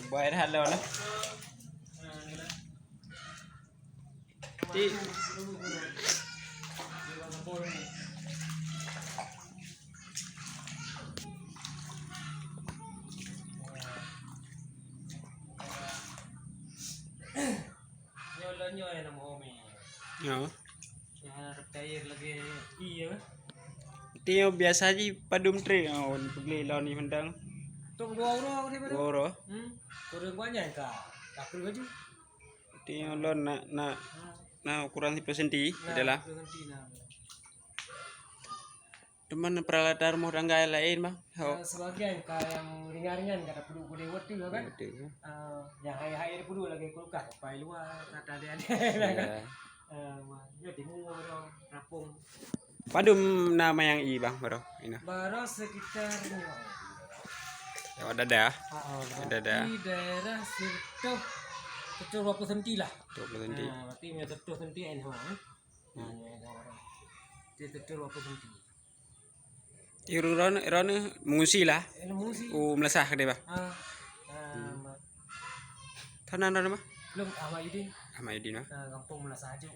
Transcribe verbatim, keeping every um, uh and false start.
Buat dah lo lah. Ti. Nyoe lôn nyoe nama Umi. Ya. Ya, retail lagi iya. Ti biasa ji padum trek, oh, peugleh lôn ni mantong. Tok dua uroe ni baru. Dua uroe. Hmm. Kurang banyak ka. Tak perlu baju. Ti lôn nak, nak, nak ukuran sepuluh senti adalah. Sepuluh senti nah. Teuma peralatan rumah tangga yang lain, Bang? Ho. Eh, sebagian ka yang ringan-ringan ka tapeuduek gudang water kan? Betul. Eh, yang hai-hai tapeuduek lagi kulkas, sampai luar, kata dia ada. Ya. Eh, ma-, ya, timu, baro, rapung. Padum nama yang i, Bang, baro? Ina. Baro sekitar nyoe. Ya, ada dah. Ah, oh, ada dah. Di daerah seratus, seratus dua puluh senti lah. Dua puluh senti. Nah, berarti punya seratus senti kan, ha, eh? Nah, ya, ada orang. Di seratus dua puluh senti. Ureueng droeneuh, droeneuh mengungsi lah. Eh, mengungsi. U Melasah keudeh, bah? Ah, ah, ma-, Tahu nan droeneuh, bah? Belum, Ahmad Yudin. Ahmad Yudin, bah? Ah, kampung Melasah Ajuk.